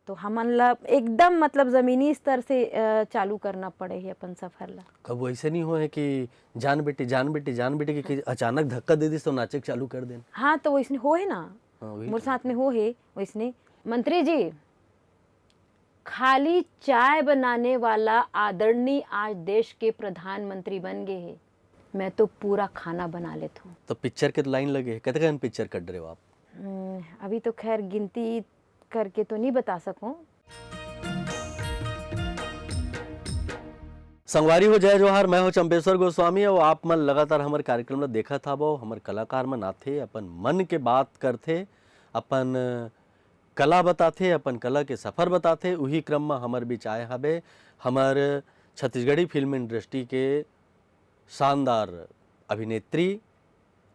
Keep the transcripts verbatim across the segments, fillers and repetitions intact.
तो हमन ला एकदम मतलब जमीनी स्तर से अ, चालू करना पड़े हे अपन सफर ला। कब वैसे नहीं हुआ है कि जान बेटी, जान बेटी, जान बेटी, कि, कि अचानक धक्का दे दिस तो नाचे के चालू कर देन? हाँ, तो वैसने हो हे ना, हाँ, वही मोर तो। साथ में हो हे वैसने। मंत्री जी, खाली चाय बनाने वाला आदरणीय आज देश के प्रधानमंत्री बन गए हे, मैं तो पूरा खाना बना लेता हूँ। तो पिक्चर के तो लाइन लगे हे, कतका कन पिक्चर कट रहे हो आप? हम्म, अभी तो खैर गिनती करके तो नहीं बता सकूं। संगवारी हो, जय जोहार। मैं हो चंपेश्वर गोस्वामी, और आप मन लगातार हमर कार्यक्रम ला देखत हवो। हमर कलाकार मन आथे, अपन मन के बात करथे, अपन कला बताथे, अपन कला के सफर बताथे। उही क्रम में हमर बीच आए हवे हमर छत्तीसगढ़ी फिल्म इंडस्ट्री के शानदार अभिनेत्री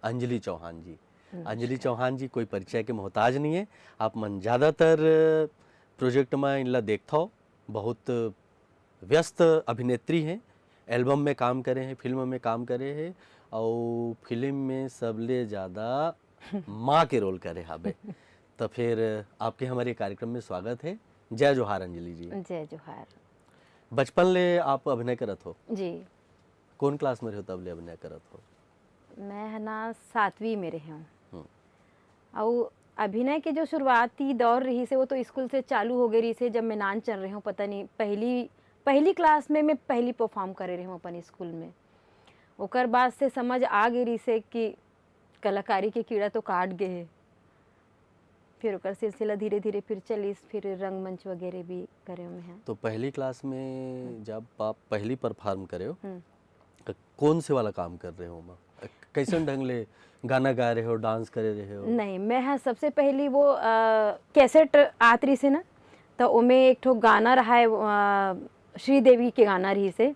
अंजलि चौहान जी। अंजलि चौहान जी कोई परिचय के मोहताज नहीं है। आप मन ज़्यादातर प्रोजेक्ट में इनला देखथव, बहुत व्यस्त अभिनेत्री हैं, एल्बम में काम करे हैं, फिल्म में काम करे हैं, और फिल्म में सबले ज़्यादा माँ के रोल करे हाबे। तो फिर आपके हमारे कार्यक्रम में स्वागत है। जय जोहार अंजलि जी। जय जोहार। बचपन ले आप अभिनय करत हो? जी। कौन क्लास में रहो तब ले अभिनय करत हो? मैं है ना सातवीं में रहे हूँ। हम्म। और अभिनय के जो शुरुआती दौर रहिस हे वो तो स्कूल से चालू हो गए रहिस हे, जब मैं नान चल रहे हूँ, पता नहीं पहली पहली क्लास में मैं पहली परफॉर्म करे रहे हूँ अपन स्कूल में। ओकर बाद से समझ आ गए रहिस हे कि कलाकारी के कीड़ा तो काट गए हे। फिर ओकर सिलसिला धीरे धीरे फिर चलिस, फिर रंगमंच वगैरह भी करे हूँ मैं। तो पहली क्लास में जब आप पहली परफॉर्म करे हो, हम्म। तो कौन से वाला काम कर रहे हो वहाँ? कैसन ढंग ले गाना गा रहे हो, डांस करे रहे हो? नहीं, मैं हाँ सबसे पहली वो अ, कैसेट आत रहिस हे ना, तो ओमे एक ठो गाना रहा है अ, श्रीदेवी के गाना रहिस हे,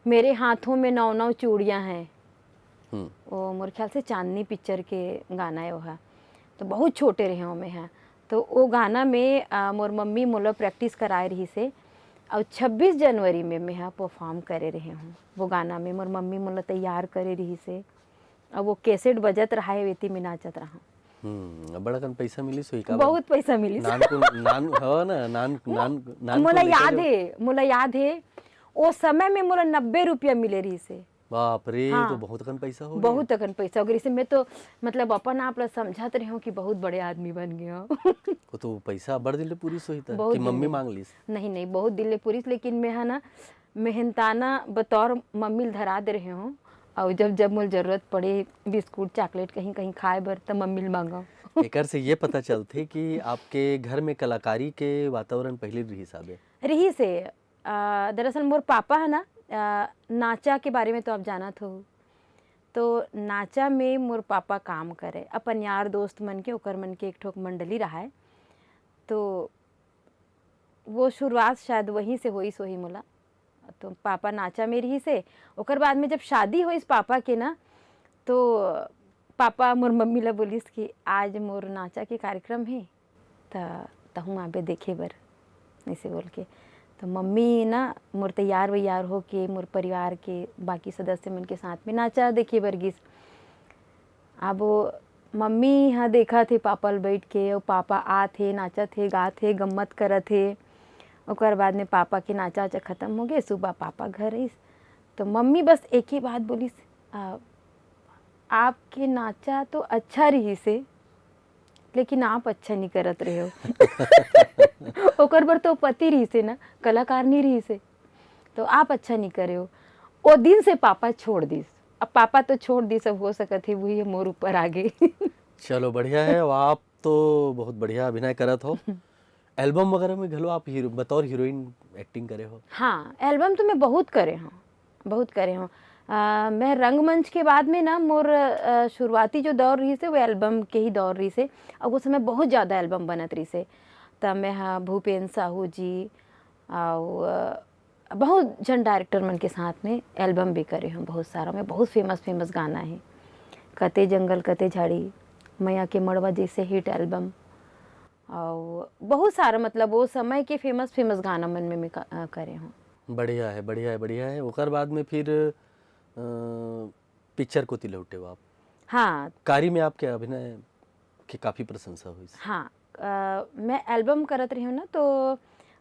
मेरे हाथों में नौ नौ चूड़ियाँ हैं। हम्म। वो मोर ख्याल से चांदनी पिक्चर के गाना है वो हा। तो बहुत छोटे रहे हूँ मैं हा। तो वो गाना में अ, मोर मम्मी मोला प्रैक्टिस कराए रहिस हे, और छब्बीस जनवरी में मैं हा परफॉर्म करे रहे हूँ। वो गाना में मोर मम्मी मोला तैयार करे रहिस हे, और वो कैसेट बजत रहा है, वेती में नाचत रहा। हम्म, बड़ा कन पैसा मिलिस होही का? बहुत पैसा मिलिस। नान को नान हो ना, नान नान नान मोला को लेकर याद जो- है, मोला याद है, वो समय में मोला नब्बे रुपया मिले रहिस हे। बाप रे, हाँ। तो बहुत कन पैसा हो गया। बहुत अकन पैसा हो गए। मैं तो मतलब अपन आप ला समझत रहे हूँ कि बहुत बड़े आदमी बन गए हो। वो तो पैसा बड़ दिन ले पूरी सोही था बहुत कि दिन मम्मी ले। मांग लीस। नहीं नहीं, बहुत दिन ले पूरी, लेकिन मैं है ना मेहनताना बतौर मम्मी ल धरा दे रहे हूँ। और जब जब मोला जरूरत पड़े बिस्कुट चॉकलेट कहीं कहीं खाए बर, त मम्मी ल मांगो। एकर से ये पता चलथे कि आपके घर में कलाकारी के वातावरण पहले रहिस हाबे। रहिस हे। अ, दरअसल मोर पापा है ना, अ, नाचा के बारे में तो आप जानत हो, तो नाचा में मोर पापा काम करे, अपन यार दोस्त मन के, ओकर मन के एक ठोक मंडली रहा है। तो वो शुरुआत शायद वहीं से होइस होही मोला। तो पापा नाचा में रहिस हे। ओकर बाद में जब शादी होइस पापा के ना, तो पापा मोर मम्मी ला बोलिस कि आज मोर नाचा के कार्यक्रम हे, त तहूँ आबे देखे बर, ऐसे बोल के। तो मम्मी ना मोर तैयार वैयार होके मोर परिवार के बाकी सदस्य मन के साथ में नाचा देखे बर गिस। अब वो मम्मी ह देखत हे पापा ल बैठ के, अउ पापा आत हे, नाचत हे, गात हे, गम्मत करत हे। ओकर बाद में पापा के नाचा वाचा खत्म हो गए, सुबह पापा घर आइस, तो मम्मी बस एक ही बात बोलिस, "आ, आपके नाचा तो अच्छा रहिस हे, लेकिन आप अच्छा नहीं करत रहे हो।" ओकर बर तो पति रहिस हे ना, कलाकार नहीं रहिस हे, तो आप अच्छा नहीं करे हो। ओ दिन से पापा छोड़ दिस। अब पापा तो छोड़ दिस, अब हो सकत हे वही मोर ऊपर आ गए। चलो, बढ़िया है। और आप तो बहुत बढ़िया अभिनय करत हो। एल्बम वगैरह में घलो आप हीरो, बतौर हीरोइन एक्टिंग करे हो? हाँ, एल्बम तो मैं बहुत करे हूँ, बहुत करे हूँ। अ, मैं रंगमंच के बाद में ना मोर अ, शुरुआती जो दौर रहिस हे वो एल्बम के ही दौर रहिस हे। और उस समय बहुत ज़्यादा एल्बम बनत रहिस हे। तब मैं हाँ भूपेन साहू जी और अ, बहुत झन डायरेक्टर मन के साथ में एल्बम भी करे हूँ, बहुत सारा में बहुत फेमस फेमस गाना है। कते जंगल कते झाड़ी, मया के मड़वा जैसे हिट एल्बम, और बहुत सारा मतलब वो समय के फेमस फेमस गाना मन में मैं का- अ, करे हूँ। बढ़िया है, बढ़िया है, बढ़िया है। ओकर बाद में फिर अ, पिक्चर कोति लौटे हो आप। हाँ। कारी में आपके अभिनय के काफी प्रशंसा हुई। हाँ, अ, मैं एल्बम करत रही हूँ ना, तो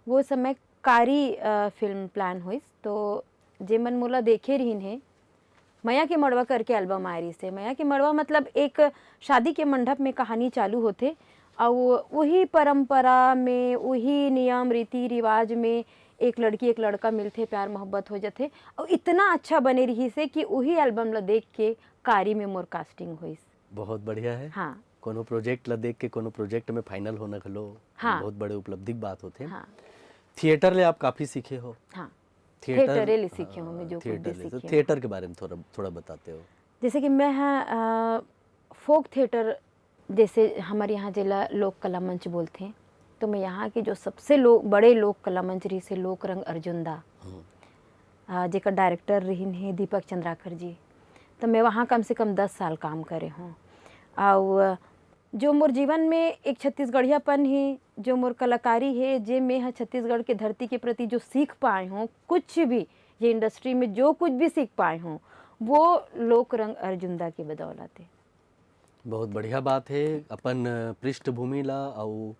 वो समय कारी अ, फिल्म प्लान होइस, तो जे मन मोला देखे रहिन हे, मया के मड़वा करके एल्बम आए रहिस हे। मया के मड़वा मतलब एक शादी के मंडप में कहानी चालू होथे, अउ वही परंपरा में, वही नियम रीति रिवाज में एक लड़की एक लड़का मिलथे, प्यार मोहब्बत हो जथे, अउ इतना अच्छा बने रहिस हे कि वही एल्बम ला देख के कारी में मोर कास्टिंग होइस। बहुत बढ़िया है। हाँ। कोनो प्रोजेक्ट ला देख के कोनो प्रोजेक्ट में फाइनल होना घलो हाँ। बहुत बड़े उपलब्धि के बात होथे। हाँ। थिएटर ले आप काफी सीखे हो। हाँ। थिएटर, थिएटरे ले सीखे हो, मैं जो कुछ भी थिएटर ले, तो सीखे हो। थिएटर के बारे में थोड़ा, थोड़ा बताते हो। जैसे कि मैं हा, अ, फोक थिएटर, जैसे हमारे यहाँ जेला लोक कला मंच बोलथे, तो मैं यहाँ के जो सबसे लो-, बड़े लोक कला मंच रहिस हे लोक रंग अर्जुन दा, हम्म। अ, जेकर डायरेक्टर रहिन हे दीपक चंद्राकर जी, तो मैं वहाँ कम से कम दस साल काम करे हूँ। अउ जो मोर जीवन में एक छत्तीसगढ़ियापन हे, जो मोर कलाकारी हे, जे मैं ह छत्तीसगढ़ के धरती के प्रति जो सीख पाए हूँ, कुछ भी ये इंडस्ट्री में जो कुछ भी सीख पाए हूँ, वो लोक रंग अर्जुन दा के बदौलत हे। बहुत बढ़िया बात हे। अपन पृष्ठभूमि ला अउ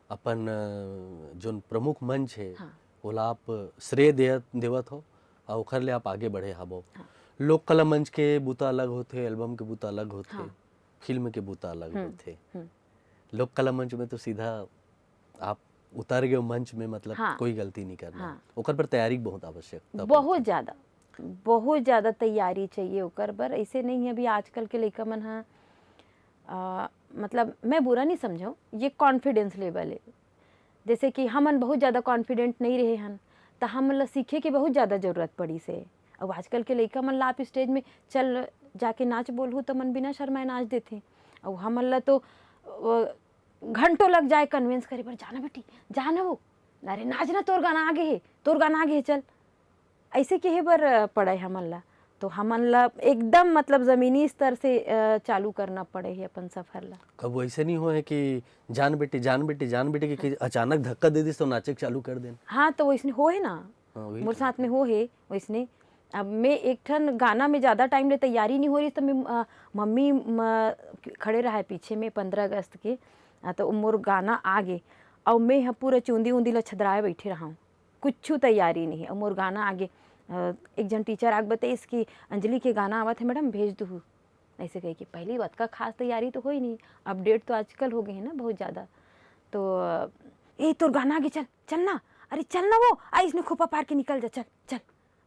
अपन, अ, जोन प्रमुख मंच हे, हाँ। ओला आप श्रेय दे-, देवत हो अउ ओखर ले आप आगे बढ़े हवो। हाँ। लोक कला मंच के बूता अलग होथे, एल्बम के बूता अलग होथे, हाँ। फिल्म के बूता अलग हम्म, होथे। हम्म। लोक कला मंच में तो सीधा आप उतर गए मंच में, मतलब, हाँ। कोई गलती नहीं करना। हाँ। ओकर पर तैयारी बहुत आवश्यकता बहुत पड़थे। ज्यादा, बहुत ज्यादा तैयारी चाहिए ओकर बर। ऐसे नहीं है, अभी आजकल के लइका मन ह, अ, मतलब, मैं बुरा नहीं समझो, ये कॉन्फिडेंस लेवल है। जैसे कि हमन बहुत ज्यादा कॉन्फिडेंट नहीं रहे हन, त हमन ला सीखे के बहुत ज्यादा जरूरत पड़िस हे। अउ आजकल के लइका मन ला आप स्टेज में चल जाके नाच बोलहू, त मन बिना शर्माए नाच देथे। अउ हमन ला तो, अ, घंटों लग जाए कन्विंस करे बर, "जा ना बेटी, जा ना वो, अरे नाच ना, तोर गाना आगे हे, तोर गाना आगे हे, चल।" ऐसे कहे बर, अ, पड़े हमन ला। तो हमन ला एकदम, मतलब, जमीनी स्तर से, अ, चालू करना पड़े हे अपन सफर ला। कभू ऐसे नहीं होए कि "जान बेटी, जान बेटी, जान बेटी" के, कि अचानक धक्का दे दिस तो नाचे के चालू कर देन। हाँ, तो वैसने होए ना। हाँ, वही मोर तो। साथ में होए वैसने। अब मैं एक ठन गाना में ज्यादा टाइम ले तैयारी नहीं हो रही, तो मैं, अ, मम्मी म-, खड़े रहा है पीछे में पंद्रह अगस्त के, अ, तो मोर गाना आगे, अउ मैं ह पूरा चूंदी ऊंदी ला छदराए बैठे रहा हूँ, कुछ तैयारी नहीं। अउ मोर गाना आगे, अ, एक जन टीचर आके बताइस कि "अंजलि के गाना आवत है मैडम, भेज दू।" ऐसे कह के, पहली बात का खास तैयारी तो होई नहीं, अपडेट तो आजकल हो गए हैं ना बहुत ज्यादा। तो, "ए, तोर गाना आगे, चल, चल ना, अरे चल ना वो, आ इसने खोपा पार के निकल जा, चल, चल।"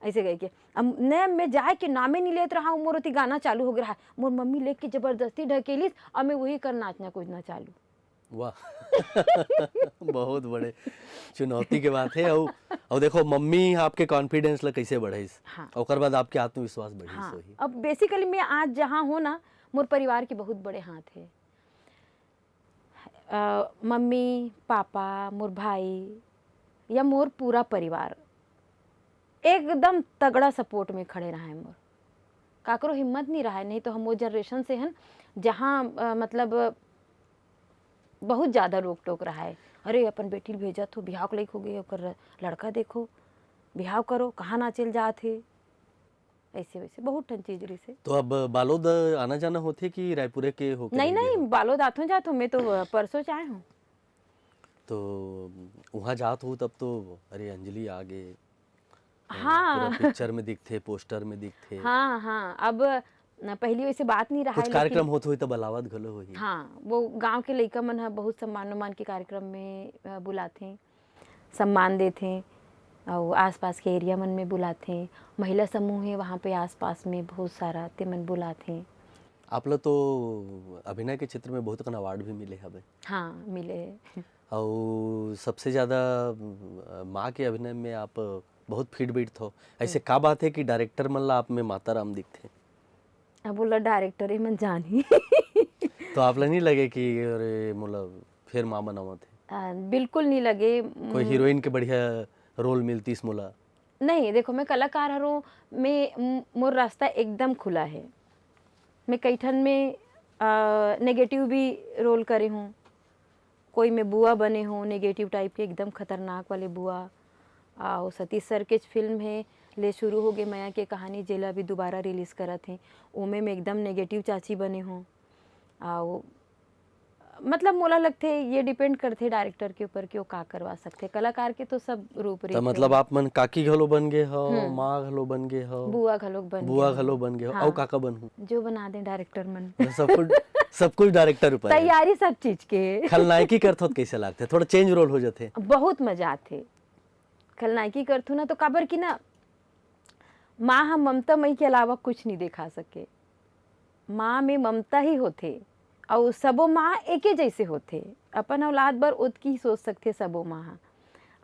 ऐसे कह के। अब न मैं जाए के नामे नहीं लेत रहा हूँ, मोर ओती गाना चालू हो गया रहा। मोर मम्मी लेके जबरदस्ती ढकेलिस, और मैं वही कर नाचना कूदना चालू। वाह। बहुत बड़े चुनौती के बात है। अउ, अउ देखो, मम्मी आपके कॉन्फिडेंस ला कैसे बढ़ाइस, हाँ। ओकर बाद आपके आत्मविश्वास बढ़िस हाँ। होही। अब बेसिकली मैं आज जहाँ हूँ ना, मोर परिवार के बहुत बड़े हाथ है। अ, मम्मी, पापा, मोर भाई या मोर पूरा परिवार एकदम तगड़ा सपोर्ट में खड़े रहे मोर। काकरो हिम्मत नहीं रहा है, नहीं तो हम वो जनरेशन से हन जहाँ, अ, मतलब, बहुत ज्यादा रोक टोक रहा है। "अरे, अपन बेटी ल भेजत हो, बिहाव के लायक हो गए, ओकर लड़का देखो, बिहाव करो, कहाँ नाचे ल जात हे।" ऐसे वैसे बहुत ठन चीज रहिसे। तो अब बालोद आना जाना होथे कि रायपुरे के होके नहीं, रह गए नहीं, हो? बालोद आथों जाथों, मैं तो, अ, परसों से आए हूँ। तो वहाँ जात हो तब तो, "अरे, अंजलि आ गे, हाँ। पूरा पिक्चर में दिखथे, पोस्टर में दिखथे।" हाँ, हाँ, अब न, पहली वैसे बात नहीं रहा कुछ है, कार्यक्रम लेकिन होत होही तब अलावत घलो होही। हाँ, वो गांव के लइका मन ह बहुत सम्मान उम्मान के कार्यक्रम में, अ, बुलाथे, सम्मान देथे, अउ आसपास के एरिया मन में बुलाथे। महिला समूह है वहाँ पे आसपास में बहुत सारा, ते मन बुलाथे। आप ला तो अभिनय के क्षेत्र में बहुत अकन अवार्ड भी मिले हवे। हाँ, मिले है। अउ सबसे ज्यादा, अ, माँ के अभिनय में आप बहुत फिट बैठथो। ऐसे हम्म। का बात है कि डायरेक्टर मन ला आप में माता राम दिखथे? अब बोला डायरेक्टर ही मन जानही। तो आप ला नहीं लगे कि अरे मोला फिर माँ बनावत है? आ, बिल्कुल नहीं लगे। कोई उम, हीरोइन के बढ़िया रोल मिलतीस मोला? नहीं, देखो, मैं कलाकार हरों, मैं, म-, मोर रास्ता एकदम खुला है। मैं कई ठन में, आ, नेगेटिव भी रोल करे हूँ, कोई में बुआ बने हूँ, नेगेटिव टाइप के, एकदम खतरनाक वाले बुआ। अउ सतीश सर के फिल्म है, ले शुरू हो गए मया के कहानी, जेला अभी दोबारा रिलीज करत हैं, ओमे में एकदम नेगेटिव चाची बने हूँ। अउ मतलब मोला लगथे ये depend करथे director के ऊपर कि वो का करवा सकथे। कलाकार के तो सब रूप रीत त मतलब आप मन काकी घलो बन गे हो, माँ घलो बन गे हो, बुआ घलोक बन बुआ घलो बन गे हो, अउ काका बनहू? जो बना दे director मन। सब कुछ, सब कुछ director ऊपर है। तैयारी सब चीज के। खलनायकी करथो त कैसे लागथे? थोड़ा change role हो जाथे। बहुत मजा आथे खलनायकी करथू ना, तो काबर कि ना माँ ह ममता मई के अलावा कुछ नहीं देखा सके। माँ में ममता ही होथे, अउ सबो माँ एके जैसे होथे। अपन औलाद बर ओतकी ही सोच सकथे सबो माँ ह।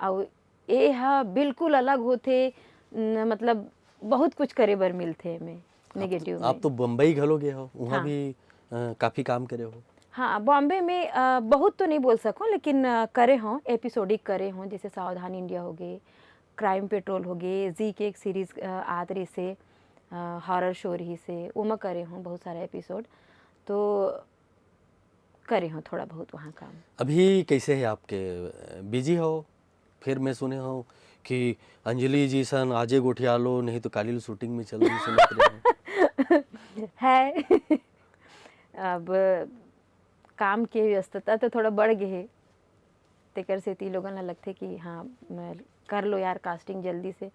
अउ ए ह बिल्कुल अलग होथे, न, मतलब बहुत कुछ करे बर मिलथे एमे। Negative आप में। तो बम्बई घलो गे हो, वहाँ हाँ। भी अ, काफी काम करे हो। हाँ, बॉम्बे में अ, बहुत तो नहीं बोल सकूँ, लेकिन अ, करे हों, episodic करे हों, जैसे सावधान इंडिया हो गए, क्राइम पेट्रोल हो गए, जी के एक सीरीज आत रही से, हॉरर शो रही से, ओमा करे हों बहुत सारा एपिसोड। तो करे हों थोड़ा बहुत वहाँ काम। अभी कैसे है आपके, बिजी हो? फिर मैं सुने हूँ कि अंजलि जी सन आजे गोठिया लो, नहीं तो काली शूटिंग में चलो, सुनत रहे हूँ। है। अब काम के व्यस्तता तो थोड़ा बढ़ गए हे, तेकर सेती लोगन ला लगथे कि हाँ, मैं कर लो यार कास्टिंग जल्दी से।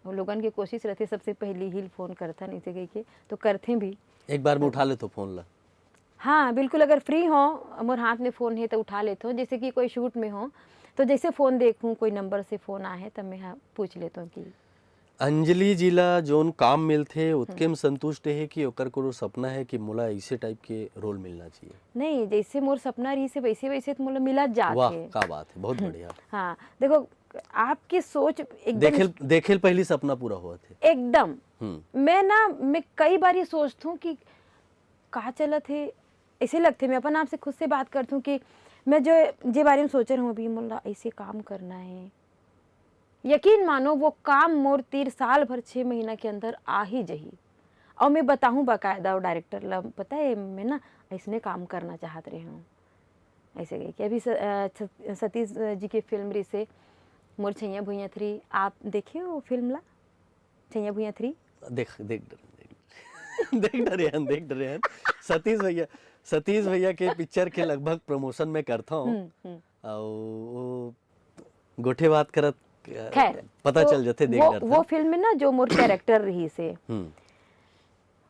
वो लोगन के कोशिश रहथे सबसे पहली ही फोन करथन इसे कह के, तो करथे भी। एक बार में उठा लेथो फोन ला। हाँ, बिल्कुल, अगर फ्री हो, मोर हाथ में फोन है तो उठा लेथो। जैसे कि कोई शूट में हो, तो जैसे फोन देखूँ, कोई नंबर से फोन आए, तब मैं हाँ पूछ लेथो कि अंजलि जी ला जोन काम मिलथे, ओतके में संतुष्ट हे कि ओकर कोनो सपना है कि मोला ऐसे टाइप के रोल मिलना चाहिए? नहीं, जैसे मोर सपना रही से वैसे वैसे तो मोला मिला जात वाह, है। का बात है, बहुत बढ़िया। हाँ, देखो, आपकी सोच एकदम देखेल देखेल पहली सपना पूरा हुआ थे। एकदम। हम्म। मैं ना, मैं कई बार ये सोचती हूँ कि का चलत है, ऐसे लगते, मैं अपन आप से खुद से बात करती हूँ कि मैं जो, जे बारे में सोच रही हूँ अभी, मोला ऐसे काम करना है। यकीन मानो, वो काम मोर तीर साल भर, छः महीना के अंदर आ ही जही। और मैं बताऊँ बाकायदा, और डायरेक्टर ला, पता है, मैं ना ऐसने काम करना चाहत रही हूँ, ऐसे कह के। अभी स-, अ, स-, सतीश जी के फिल्म रही से मोर छैया भुइयां थ्री, आप देखे हो फिल्म ला, छैया भुइयां थ्री? देख देख डरे हन, देख, देख डरे हन, देख डरे हन। सतीश भैया, सतीश भैया के पिक्चर के लगभग प्रमोशन में करता हूँ। हम्म, हम्म। और वो गोठे बात करत अ, खैर, पता तो चल जाथे, देख वो, डरथे। वो फिल्म में ना, जो मोर कैरेक्टर रही से, हम्म।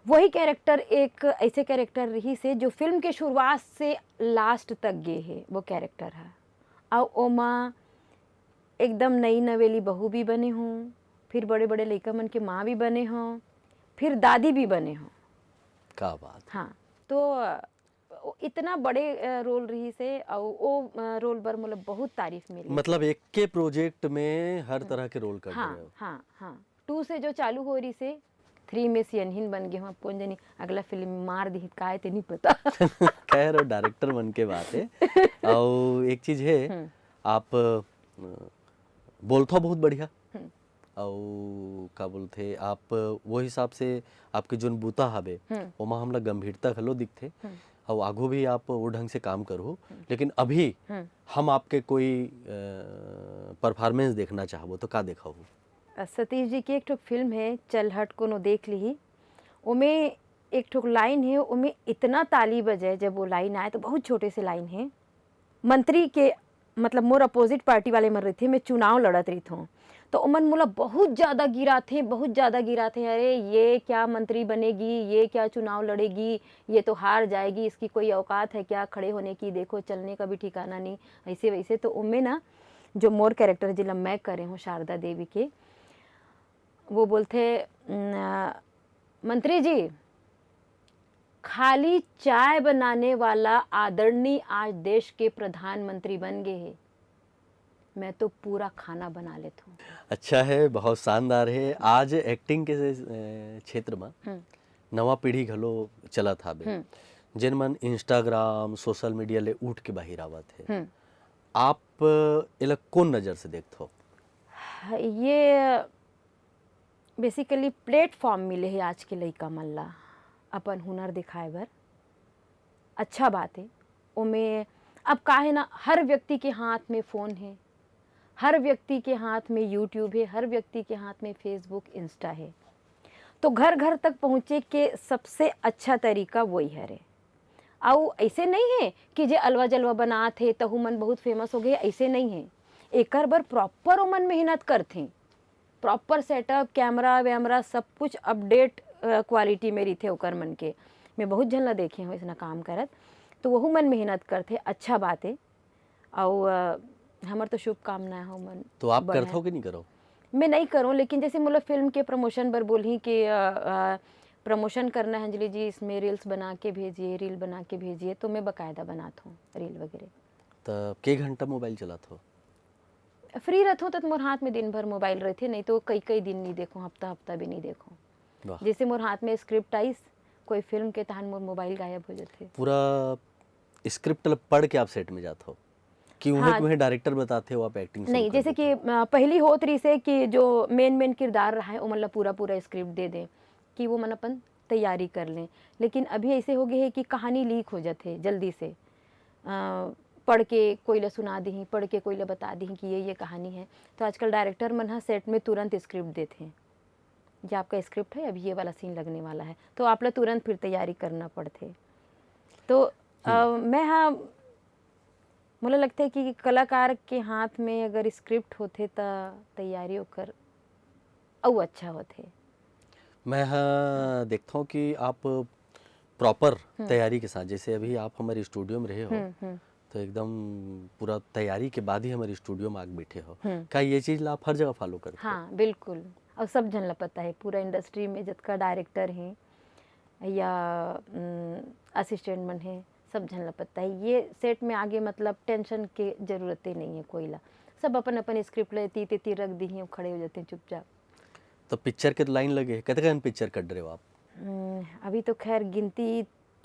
वही कैरेक्टर एक ऐसे कैरेक्टर रही से जो फिल्म के शुरुआत से लास्ट तक गे है वो कैरेक्टर है। और ओमा एकदम नई नवेली बहू भी बने हूँ, फिर बड़े बड़े लइका मन के माँ भी बने हूँ, फिर दादी भी बने हूँ। का बात। हाँ, तो अ, इतना बड़े अ, रोल रही से, और वो अ, रोल बर मतलब बहुत तारीफ मिली। मतलब एक के प्रोजेक्ट में हर तरह के रोल कर हाँ, रहे हो। हाँ, हाँ। टू से जो चालू हो रही से, थ्री में सियनहिन बन गए हूँ। अब कौन जानी अगला फिल्म मार दिही, काय ते नहीं पता। खैर, डायरेक्टर मन के बात है। और एक चीज है, हम्म। आप अ, बोलथो बहुत बढ़िया। हम्म। और का बोलथे आप, वो हिसाब से आपके जोन बूता हवे, हम्म। ओमा हमला गंभीरता घलो दिखथे। हम्म। और आगू भी आप वो ढंग से काम करहु। लेकिन अभी हम्म। हम आपके कोई परफॉर्मेंस देखना चाहबो तो का देखाहू? अ, सतीश जी की एक ठो फिल्म है चल हट कोनो देख लीही, ओमे एक ठो लाइन है, ओमे इतना ताली बजे जब वो लाइन आए, तो बहुत छोटे से लाइन है। मंत्री के मतलब मोर अपोजिट पार्टी वाले मन रहिथे, मैं चुनाव लड़त रहिथों, तो ओमन मोला बहुत ज्यादा गिराथे, बहुत ज्यादा गिराथे, "अरे ये क्या मंत्री बनेगी, ये क्या चुनाव लड़ेगी, ये तो हार जाएगी, इसकी कोई औकात है क्या खड़े होने की, देखो चलने का भी ठिकाना नहीं", ऐसे वैसे। तो ओमे ना, जो मोर कैरेक्टर जिला मैं करे हूँ शारदा देवी के, वो बोलथे, "न, मंत्री जी, खाली चाय बनाने वाला आदरणीय आज देश के प्रधानमंत्री बन गए हैं, मैं तो पूरा खाना बना लेता हूँ।" अच्छा है, बहुत शानदार है। आज एक्टिंग के अ, क्षेत्र में हम्म। नवा पीढ़ी घलो चलत हाबे, हम्म। जेन मन इंस्टाग्राम, सोशल मीडिया ले उठ के बाहर आवत है। हम्म। आप अ, एला कौन नजर से देखथो? ये बेसिकली प्लेटफॉर्म मिले है आज के लइका मन ला अपन हुनर दिखाए बर। अच्छा बात है। ओमे अब का है ना, हर व्यक्ति के हाथ में फ़ोन है, हर व्यक्ति के हाथ में यूट्यूब है, हर व्यक्ति के हाथ में फेसबुक, इंस्टा है। तो घर घर तक पहुँचे के सबसे अच्छा तरीका वही हरे। अउ ऐसे नहीं है कि जे अलवा जलवा बनात हे तहू मन बहुत फेमस हो गए, ऐसे नहीं है। एकर बर प्रॉपर ओमन मेहनत करथे, प्रॉपर सेटअप, कैमरा वैमरा सब कुछ अपडेट क्वालिटी में रहिथे ओकर मन के। मैं बहुत झन ला देखे हूँ इसना काम करत, तो वहू मन मेहनत करथे, अच्छा बात है। अउ अ, हमर तो शुभकामनाएं हो मन। तो आप बढ़े। करथो कि नहीं करो? मैं नहीं करूँ, लेकिन जैसे मोला फिल्म के प्रमोशन बर बोलही कि प्रमोशन करना है अंजलि जी, इसमें रील्स बना के भेजिए, रील बना के भेजिए, तो मैं बाकायदा बनात हूँ रील वगैरह। तो के घंटा मोबाइल चलात हो? फ्री रहत हूँ तो मोर हाथ में दिन भर मोबाइल रहथे, नहीं तो कई कई दिन नहीं देखूँ, हफ्ता हफ्ता भी नहीं देखूँ। वाह। जैसे मोर हाथ में स्क्रिप्ट आइस कोई फिल्म के, तहन मोर मोबाइल गायब हो जाथे। पूरा स्क्रिप्ट ल पढ़ के आप सेट में जात हो कि उहें हाँ। उहें डायरेक्टर बताथे हो, आप एक्टिंग नहीं, जैसे कि अ, पहली होत रही से कि जो मेन मेन किरदार रहा है, ओमन ला पूरा पूरा स्क्रिप्ट दे दें कि वो मन अपन तैयारी कर लें, लेकिन अभी ऐसे हो गए है कि कहानी लीक हो जाथे जल्दी से। अ, पढ़ के कोई ला सुना दही, पढ़ के कोई ला बता दही कि ये ये कहानी है, तो आजकल डायरेक्टर मन ह सेट में तुरंत स्क्रिप्ट देथे कि आपका स्क्रिप्ट है, अब ये वाला सीन लगने वाला है, तो आप ला तुरंत फिर तैयारी करना पड़थे। तो अ, मैं हाँ, मोला लगथे कि कलाकार के हाथ में अगर स्क्रिप्ट होथे त तैयारी ओकर अउ अच्छा होथे। मैं ह देखता हूँ कि आप प्रॉपर तैयारी के साथ, जैसे अभी आप हमारे स्टूडियो में रहे हो, हम्म, हम्म। तो एकदम पूरा तैयारी के बाद ही हमारे स्टूडियो में आके बैठे हो। हम्म। का ये चीज ला आप हर जगह फॉलो करते हो? हाँ, बिल्कुल। और सब झन ला पता है, पूरा इंडस्ट्री में जतका डायरेक्टर हैं या असिस्टेंट मन हैं, सब झन ला पता है। ये सेट में आगे मतलब टेंशन के जरूरत ही नहीं है कोई ला। सब अपन अपन स्क्रिप्ट लेती तेती रख दी, खड़े हो जाते हैं चुपचाप। तो पिक्चर के तो लाइन लगे है, कतका कन पिक्चर कर रहे हो आप? हम्म, अभी तो खैर गिनती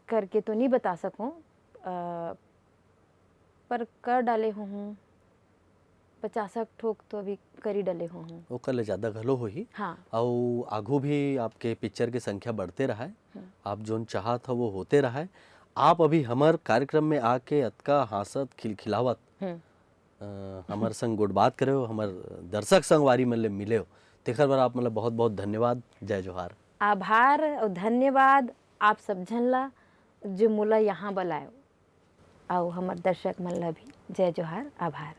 करके तो नहीं बता सकूँ, अ, पर कर डाले हूँ, पचासक ठोक तो अभी कर ही डाले हूँ। ओकर ले ज्यादा घलो होही। हाँ। अउ आगू भी आपके पिक्चर के संख्या बढ़ते रहा है, आप जोन चाहत हो वो होते रहा है। आप अभी हमर कार्यक्रम में आके अतका हाँसत खिलखिलावत हम्म। अ, हमर संग गोठ बात करे हो, हमर दर्शक संगवारी मन ले मिले हो, तेखर बर आप मन ला बहुत बहुत धन्यवाद। जय जोहार। आभार और धन्यवाद आप सब झन ला जो मोला यहाँ बुलायो, अउ हमर दर्शक मन ला भी जय जोहार, आभार।